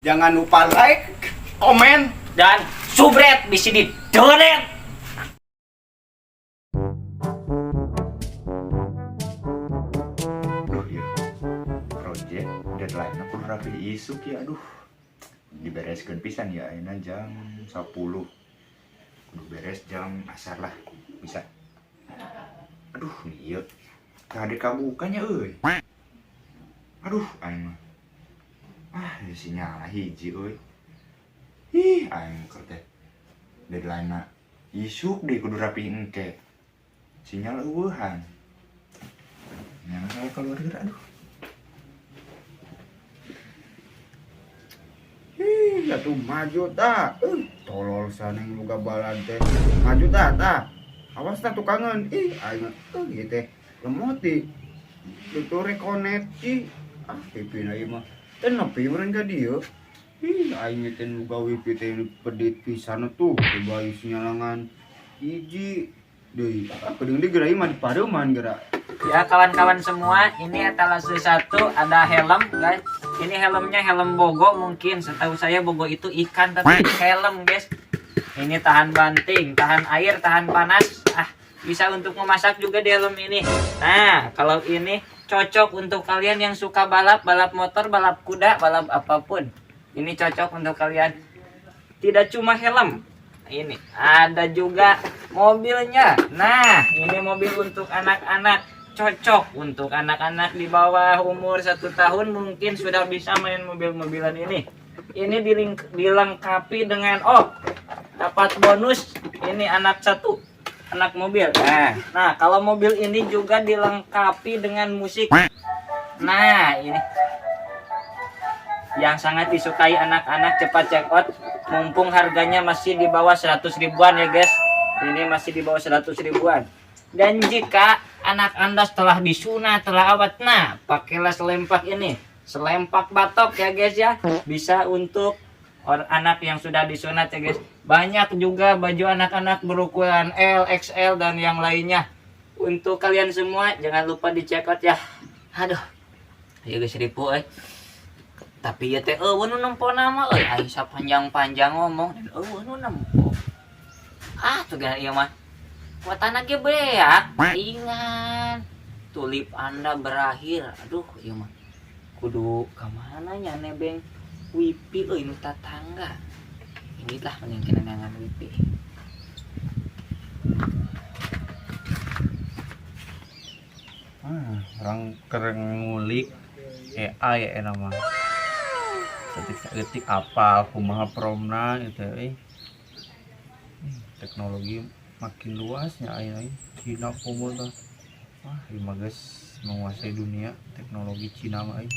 Jangan lupa like, Komen, dan subret di sini donet. Duh ya, project deadline aku rapi isuk ya, aduh. Dibereskeun pisan ya, ayeuna jam 10. Kudu beres jam asar lah, bisa. Aduh, iya. Tadi kabukanya euy. Aduh, aing mah. Ah, ya sinyal hiji euy. Ih, aing keur teh deadline isuk deh kudu rapi engke. Sinyal eueuhan. Yang saya keluar geura, aduh. Ih, atuh maju tah. Tolol sana yang boga balad teh. Maju tah tah. Awas tah tukangan. Ih, aing ieu teh lemot di. Itu rekonet ih. Ah, pipina ieu mah. Teh nepi meureun ka dieu. Ih, aing teh nu gawe wifi teh pedit pisan tuh. Coba sinyalangan hiji deui. Ah, kedeung deui geura ieu mah dipareuman geura. Ya kawan-kawan semua, ini etalase satu ada helm guys. Ini helmnya helm Bogo mungkin. Setahu saya Bogo itu ikan tapi ini helm guys. Ini tahan banting, tahan air, tahan panas. Ah, bisa untuk memasak juga di helm ini. Nah, kalau ini cocok untuk kalian yang suka balap, balap motor, balap kuda, balap apapun. Ini cocok untuk kalian. Tidak cuma helm. Ini ada juga mobilnya. Nah, ini mobil untuk anak-anak. Cocok untuk anak-anak di bawah umur 1 tahun mungkin sudah bisa main mobil-mobilan ini. Ini dilengkapi dengan, oh, dapat bonus ini anak satu, anak mobil. Nah, kalau mobil ini juga dilengkapi dengan musik. Nah, ini yang sangat disukai anak-anak, cepat check out mumpung harganya masih di bawah 100 ribuan ya guys. Ini masih di bawah 100 ribuan. Dan jika anak Anda setelah disunat, telah awat, nah pakailah selempak ini, selempak batok ya guys ya, bisa untuk anak yang sudah disunat ya guys. Banyak juga baju anak-anak berukuran L, XL dan yang lainnya. Untuk kalian semua jangan lupa di check out ya. Aduh, ayo guys, ribu eh. Tapi ya teh euweuh nu nempo nama euy, aing sapanjang-panjang ngomong dan euweuh nu nempo. Ah, tuh gana ieu mah. Kuotana ge beak, ingan. Tulip Anda berakhir. Aduh, ieu mah. Kudu ka mana nya nebeng wifi euy nu tatangga. Inilah mending kena neangan wifi. Ah, urang keur ngulik AI ya mah. Saeutik-saeutik apal kumaha promna gitu euy. Teknologi makin luasnya aya euy. Cina komo tah. Wah, ieu mah geus menguasai dunia teknologi Cina mah euy.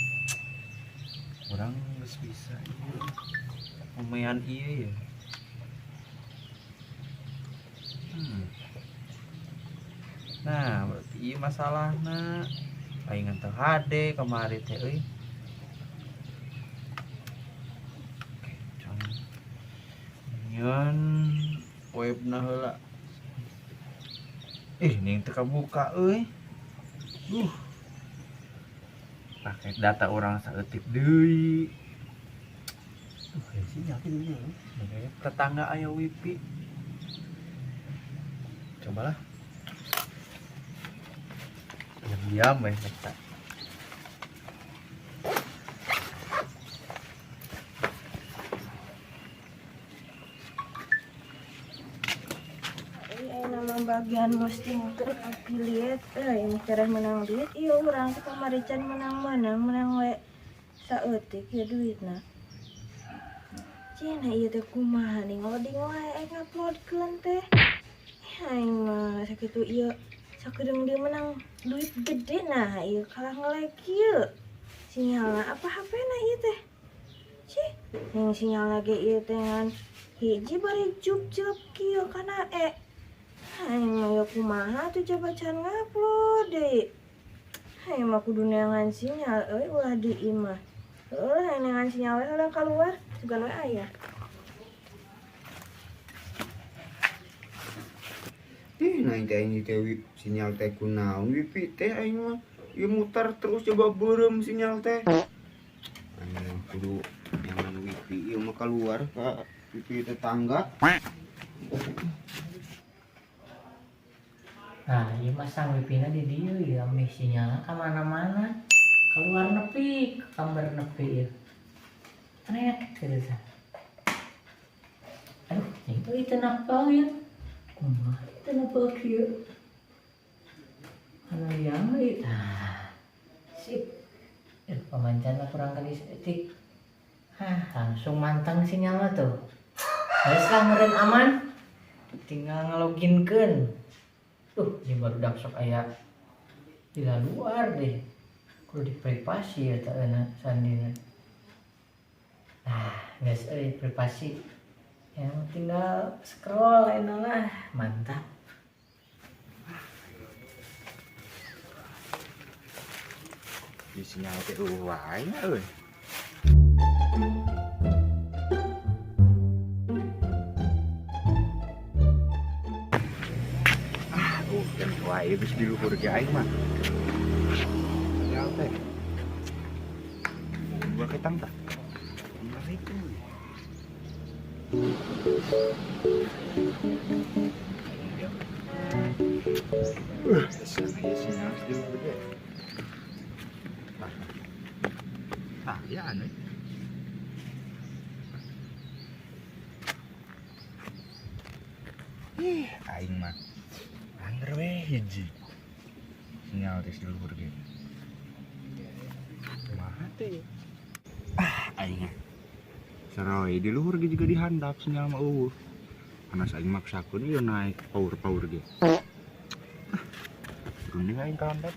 Urang geus bisa ieu. Lumayan ieu ya. Nah, berarti ieu masalahna. Aing teu HD kamari teh euy. Oke, can. Nyeun webna heula. Ih, ning teu kabuka euy. Duh. Pakai data urang saeutik deui. Duh, aya sinyal kitu nya. Kayaknya tetangga aya wifi. Cobalah. Diam-diam we eta. Euy, nama bagian posting ke affiliate euy, cara menang duit ieu urang teh kamari can menang-menang, menang we saeutik ya duitna. Cina ieu teh kumaha nih ngoding wae aing nguploadkeun teh. Aing mah sakitu ieu sakedeung dia menang duit gede, nah ieu kalah nge-lag kieu. Sinyalna apa HP na ieu teh? Cih, yang sinyalna ge ieu teh ngan hiji bari jup-jup kieu kana e. Aing mah ya kumaha tuh, coba can ngupload deui. Aing mah kudu neangan sinyal euy, ulah di imah. Heuh, hayang neangan sinyal we heula keluar, sugan we aya. Ih, nah teh aing teh sinyal teh kunaon wifi teh aing mah. Ieu mutar terus coba beureum sinyal teh. Aing mah kudu nyaman wifi. Nepi ieu mah keluar ka pipi tetangga. Nah, ieu masang wifi-na di dieu ya, meh sinyalna ka mana-mana. Keluar nepi, ke kamar nepi ieu. Trek gitu tah. Aduh, itu itu napal ya. Kumaha itu napal kieu? Anu yang euy. Tah. Sip. Pamancana kurang kali seetik. Hah, langsung mantang sinyalnya tuh. Geus lah meureun aman. Tinggal ngeloginkeun. Tuh, ini baru sok aya di luar deh. Kudu diprivasi ya tak enak sandina. Nah, guys, privasi. Yang tinggal scroll enak lah, mantap. Di sinyal teh eueuh wae nya euy. Ah, kan wae geus di luhur ge aing mah. Sinyal teh. Dua ketang tah. Menarik euy. Sinyal di luhur ge. Tah, ya aneh. Ih, aing mah angger we hiji. Sinyal teh di luhur ge. Kumaha teh? Ah, aing mah. Saroy di luhur ge juga dihandap sinyal mah eueuh. Panas aing maksakeun ieu naik power-power ge. Ah, turun deui aing ka handap.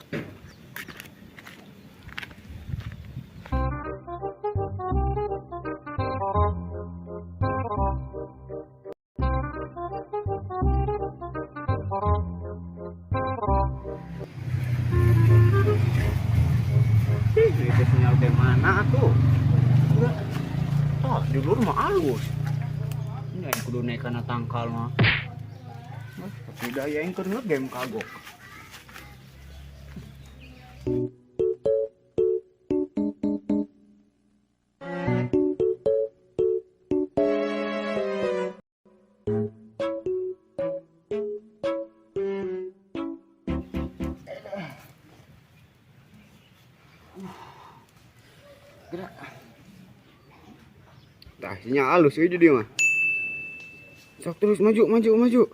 Itu sinyal teh mana atuh? Oh, di luar mah alus. Ini yang kudu naik kana tangkal mah. Tapi daya yang keur ngegame kagok. Gerak. Tah, sinyal halus euy di dieu mah. Sok terus maju maju maju.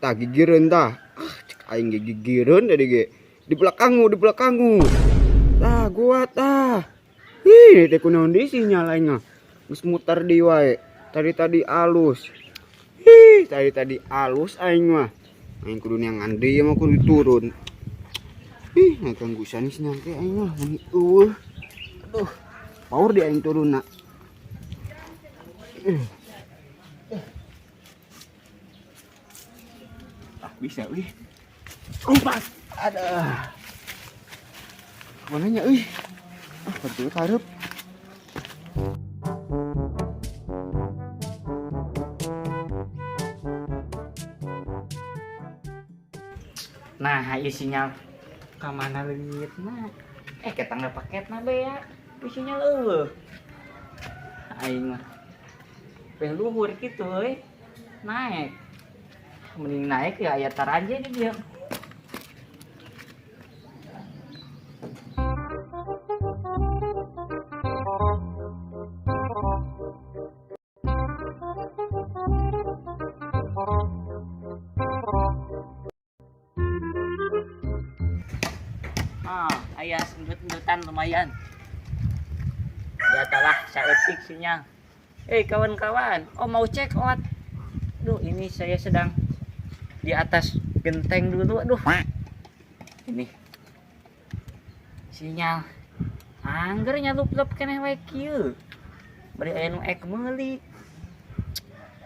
Tah gigireun tah. Ah, cek aing ge gigireun tadi ge. Di belakangmu, di belakangmu. Tah, gua tah. Ih, teh kunaon deui sinyal aing mah. Geus muter deui wae. Tadi-tadi alus. Ih, tadi-tadi alus aing mah. Aing kudu neangan deui mah kudu turun. Ih, ngaganggu sinyal teh aing mah meuni eueuh. Aduh, power di aing turun nak. Ah, bisa wih. Lompat. Ada. Mananya euy? Ah, betul karep. Nah, ieu sinyal ka mana leungitna? Ketangga paketna be ya. Ieu sinyal eueuh. Aing mah peh luhur kitu euy. Naik. Mending naik ya aya taraje di dieu. Ah, aya sendut-sendutan lumayan. Ya lah, saeutik sinyal. Kawan-kawan, oh mau check out. Duh, ini saya sedang di atas genteng dulu. Aduh. Ini sinyal angger nyalup-lup keneh wae kieu. Bari aya nu ek meuli.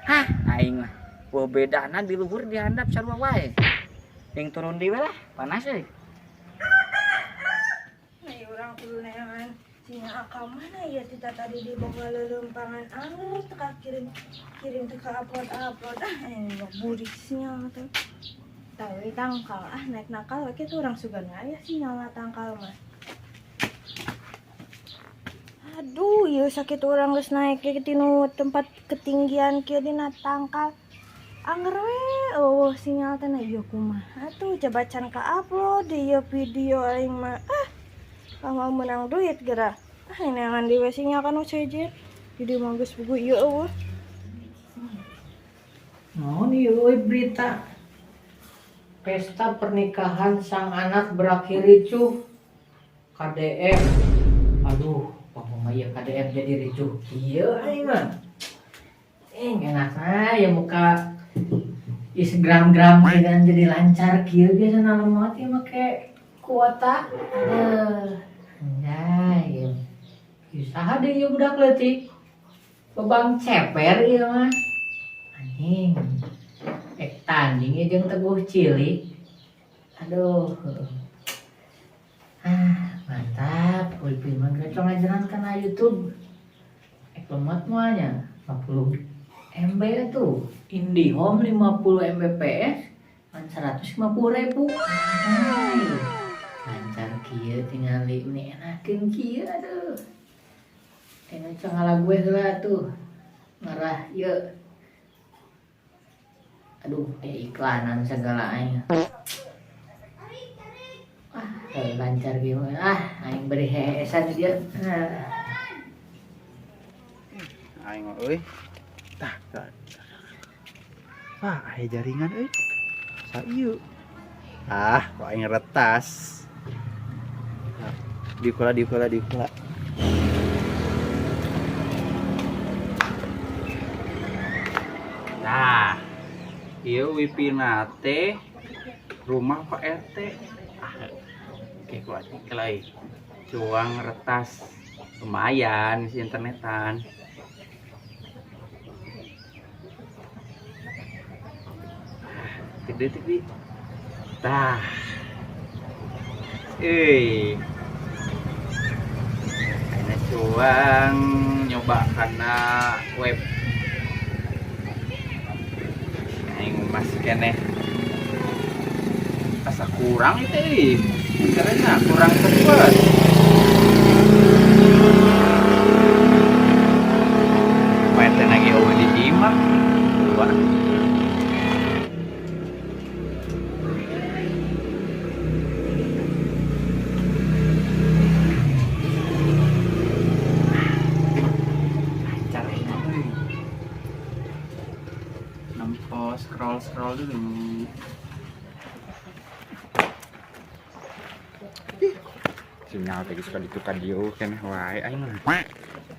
Hah, aing mah. Wah bedana di luhur di handap sarua wae. Yang turun deui lah, panas euy. Ayo urang kudu neangan sinyal ka mana ya tita tadi di boga leuleumpangan angger teu kirim kirim teu ka upload-upload. Ah, aing mah burik sinyal teh. Tah we tangkal ah naik nakal we kitu urang sugan aya sinyal tangkal mah. Aduh, ieu sakit urang geus naik ke tinu tempat ketinggian kieu dina tangkal. Angger we euweuh sinyal teh, nah ieu kumaha tuh, coba can ka-upload ieu video aing mah. Ah, mau menang duit geura. Ah, neangan deui we sinyal kanu sejen. Jadi mah geus puguh ieu euweuh. Naon ieu euy berita? Pesta pernikahan sang anak berakhir ricuh. KDM. Aduh, pokoknya ieu KDM jadi ricuh kieu aing mah. Eh, enakna ya muka Instagram-gram dan jadi lancar kieu, biasa lemot ya make kuota. Aduh, anjay. Ieu saha deui ieu budak leutik? Bebang ceper ieu mah. Anjing. Ek tanding ya jeung Teguh Cilik. Aduh. Ah, mantap. Wifi mah gancang ngajaran kana YouTube. Ek lemot moalnya 50 MB tuh. IndiHome 50 Mbps ngan 150 ribu. Hai. Lancar kieu tingali ini, enakeun kieu, aduh. Enak ngala gue heula tuh. Ngarah ieu. Aduh, iklanan segala aing. Ah, lancar gimana? Ah, aing beri heesan dia. Ah. Aing mah euy. Tah, tah. Wah, aya jaringan euy. Saieu. Ah, kok aing retas. Nah, diukula, diukula, diukula. Nah, ieu wifi na teh rumah Pak RT. Ah, oke, ku aing cuang retas, lumayan si internetan. Ah, gede deui. Tah. Euy. Ayeuna cuang nyoba kana web. Aing masih keneh asa kurang itu euy. Internetnya kurang cepet. Pak RT lagi euweuh di imah. Wah. Lancar ini euy. Nempo scroll scroll dulu. Sinyal teh geus ka ditu ka dieu keneh wae aing mah.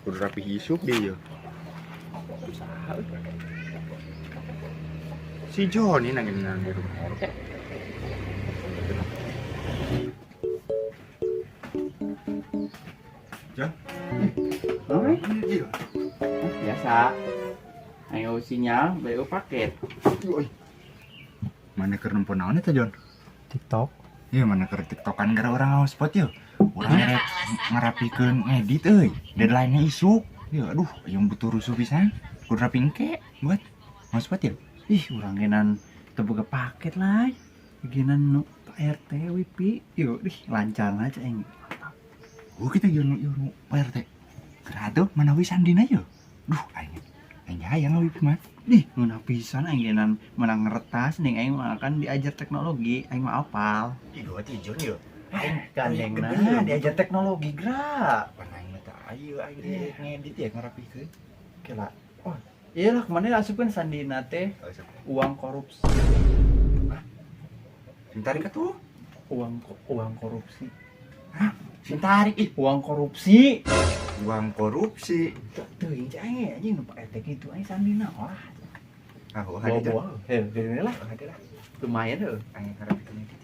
Kudu rapi isuk deui yeuh. Usaha euy. Si Joni nang di rumah RT. Jon. Oi. Iya. Biasa. Ayo sinyal, BU paket. Oi. Mana keur nempo naon eta, Jon? TikTok. Iya, mana keur TikTokan gara urang hotspot yeuh. Urang rek ngarapikeun ngedit euy. Deadline-nya isuk. Ya aduh, yang butuh rusuh pisan. Kudu rapi engke buat hotspot ya. Ih, urang genan teu boga paket lah. Genan nu Pak RT wifi. Yuk, ih lancar aja aing. Mantap. Oh, kita yo yo nu Pak RT. Geura tuh mana wi sandina yo. Duh, aing. Aing hayang wifi mah. Ih, ngeunah pisan aing genan menang retas ning aing mah kan diajar teknologi, aing mah apal. Ih, dua ti Jon yo. Aing gandengna gede, yo. diajar teknologi geura. Pan aing mah teu ayo aing ge ngedit ya ngarapikeun. Oke lah. Oh, iyalah kemana asupkeun sandina teh Oh, sok. uang korupsi. Sing tarik atuh. Uang korupsi. Hah? Sing tarik ih. Uang korupsi. Uang korupsi. Teuing cai aing anjing nu Pak RT kitu aing sandina wah. Ah, wah, ada, Jon. Bawa-bawa. Heh, gini lah. Oh, ada lah. Lumayan heuh. Aing ngarapikeun ngedit.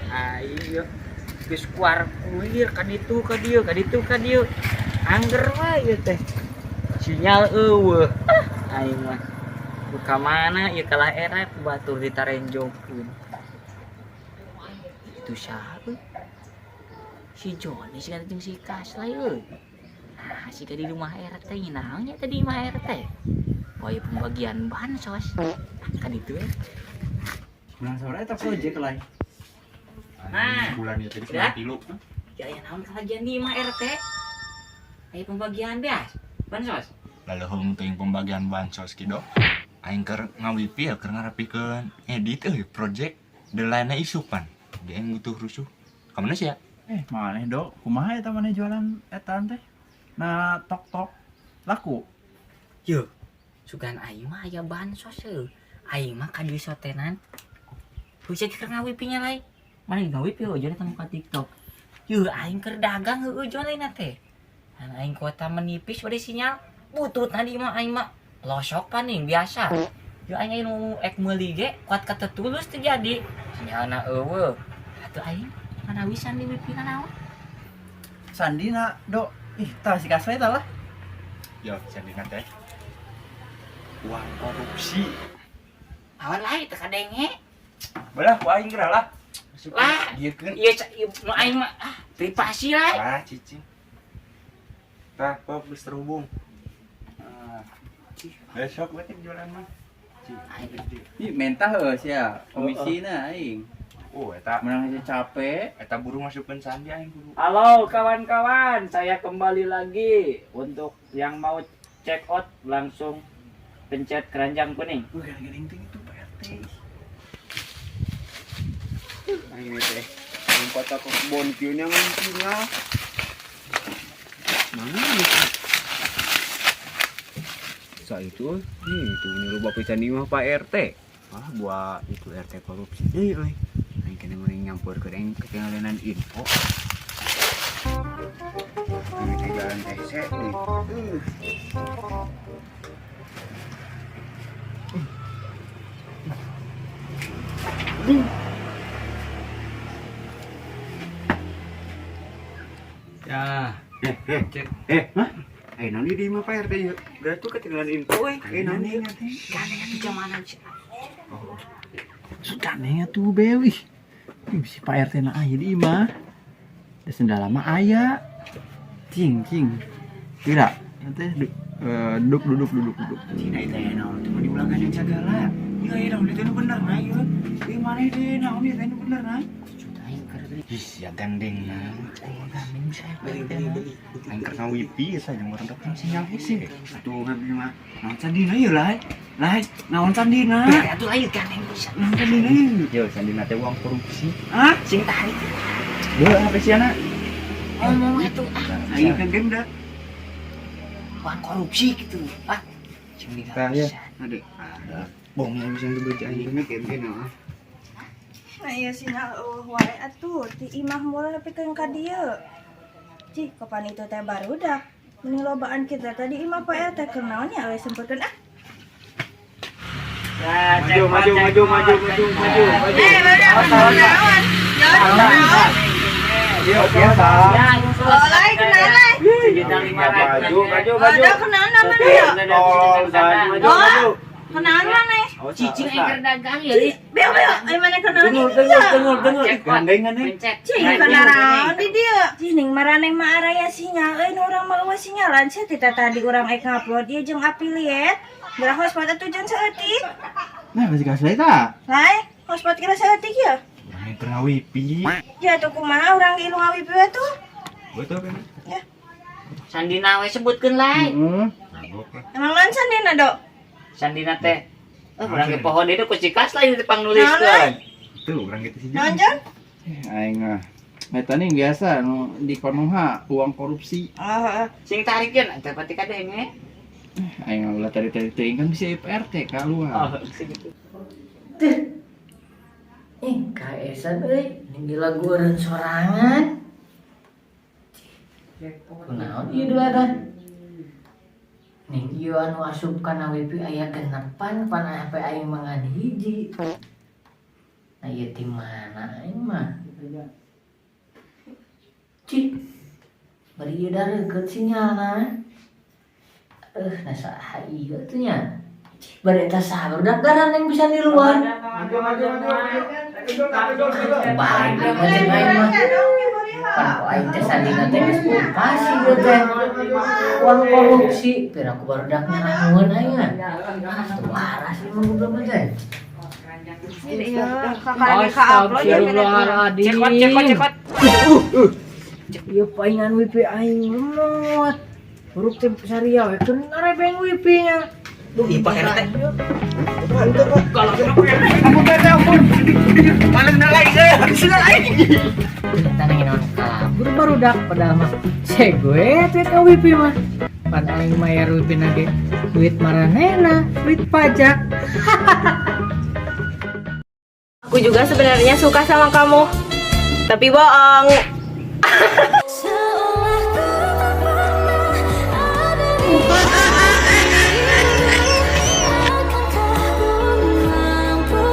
Ayo geus kuar kulir ka ditu ka dieu ka ditu ka dieu. Angger wae ieu teh. Sinyal euweuh. Ah, aing mah. Buka mana ieu kalah era ku batur ditarenjongkeun. Itu siapa? Si Joni sih jeung si Kaslay euy. Nah, si di rumah RT naon nya tadi imah RT. Oh, ieu pembagian bansos. Ah, kan itu ya. Menang sabaraha eta project lain? Nah. Bulan ieu teh Udah. 93. Ya aya naon kalagian di imah RT? Aya pembagian beas. Bansos. Laleuheung teuing pembagian bansos kido. Aing keur ngawipi ya keur ngarapikeun edit euy project deadline-na isupan. Dia yang butuh rusuh. Ka mana sih ya? Maneh do, kumaha eta maneh jualan etan teh? Nah, tok-tok laku. Yo, sugan aing mah aya bansos heuh. Aing mah ka dieu sotenan. Heuh keur ngawipinya lain. Mana ngawipi heuh jeung ka TikTok. Yuh, aing keur dagang heueuh jual lain teh. Dan aing kuota menipis pada sinyal. Butut tadi mah aing mah losok paning biasa. Yo aing nu ek meuli ge kuat kata tulus teu jadi. Sinyalna eueuh. Atuh aing mana wisan di wipi naon? Sandina do, ih tah si kasle tah lah. Yo, sandina teh. Uang korupsi. Awan lain teu kadenge. Belah ku aing geura lah. Lah, Ieu keun. Ieu nu aing mah ah privasi lah. Lah, cicing. Tah, kok geus terhubung. Ah. Besok berarti jualan mah. Ih, mentah heuh sia, komisina aing. Oh, eta Menang aja capek. Eta buru masukkeun sandi aing kudu. Halo kawan-kawan, saya kembali lagi. Untuk yang mau check out langsung pencet keranjang kuning. Wih, gering-gering teh itu Pak RT. Aing teh. Aing kota ke kebon kieu nya ngan sinyal. Mana nih? Sa itu, nih itu niru bapak candi mah Pak RT. Ah, buat itu RT korupsi deui euy. Aing kena mending nyampur ke aing ketinggalan info. Ini teh jalan teh se nih. Ya, cek. Hah? Naon di imah Pak RT ieu? Berarti ketinggalan info euy. Naon ieu? Gandeng atuh jamanan. Gandeng atuh bew ih. Ih, si Pak RT na aya di imah. Da sendal mah aya. Cing, cing. Tidak, nanti duduk, duduk, duduk, duduk. Cina itu ya naon cuma di belakang yang segala. Iya, iya naon itu bener nah ieu. Ieu maneh deui naon ieu teh bener nah. Ih, ya gandeng nah. Beli, beli, beli. Aing keur ngawipi saja jeung urang datang sinyal hese. Atuh ngawi mah. Naon sandina ieu lah. Lah, naon sandina? Atuh lain gandeng pisan. Naon sandina ieu? Yo, sandina teh uang korupsi. Hah? Sing tarik. Deuh HP siana. Ngomong atuh ah. Aing kan game dah. Uang korupsi gitu. Ah. Sing Tah, ya. Ade. Bong yang bisa dibaca aing. Ini game game nah. Nah iya sinyal eueuh wae atuh ti imah mula nepikeun ka dieu. Cih, kapan itu teh barudak. Mending lobaan kita tadi imah Pak RT keur naon nya euy sempeutkeun ah. Ya, Maju, maju, maju, maju, maju, maju, maju. Barudak naon? Naon? Iya, biasa. Oh, lain kenal lain. Maju, maju, maju. Ada kenal mana ya? Tolol, maju, maju. Kenal mana? Cicing aing keur dagang ya. Beo beo, ayo mana kenal Dengar, ini dengar, dia. dengar, dengar. Gandeng gandeng. Pencet. Cing kenal naon di dia. Cing ning maraneh mah araya sinyal euy nu urang mah eueuh sinyalan sia tita tadi urang ek ngupload ieu jeung affiliate. Belah hotspot atuh jeung saeutik. Nah, masih kasih tah. Lae, hotspot kira saeutik ya. Urang yang keur ngawipi. Ya atuh kumaha urang ilu ngawipi we tuh. Betul kan? Ya. Sandina we sebutkeun lain. Heeh. Mabok lah. Emang naon sandina, Dok? Sandina teh. Urang ge pohon itu ku cikas lah ieu pangnuliskeun. Tuh, urang gitu sih. Naon, Jon? Aing mah. Eta nih biasa nu di Konoha uang korupsi. Oh, heeh. Sing tarikeun teh pati kadenge. Aing mah ulah tadi-tadi teuing kan bisa PRT ka luar. Oh, segitu. Teh. Kaesan euy, ning lagueureun sorangan. Kunaon ieu dulatan? Ning ieu anu asup kana wifi aya genepan pan HP aing mah ngan hiji. Nah ieu ti mana aing mah? Cik. Bari ieu dareukeut sinyalna. Nah saha ieu tuh nya? Cik, bari eta saha barudak garandeng bisa niluan. Maju, maju, maju. Balik deui mah jeung aing mah. Pan ku aing teh sandina teh geus pasti ieu teh. Uang korupsi, pira ku barudak nyaraheun aing mah. Ah, teu waras ieu mah goblok teh. Iya, kakak ka upload ya. Astagfirullahaladzim. Cekot, cekot, cekot. Ieu paingan wifi aing lemot. Huruf teh saria we keur ngarebeng wifi nya. Duh, ih, Pak RT. Ampun Pak RT, ampun. Mana sendal aing, sendal aing. Tanya naon kabur barudak, padahal mah segue teh ka wifi mah. Pan aing mayar wifi na ge duit maranehna, duit pajak. Aku juga sebenarnya suka sama kamu. Tapi bohong. Seolah ku tak pernah ada di Akankah ku mampu?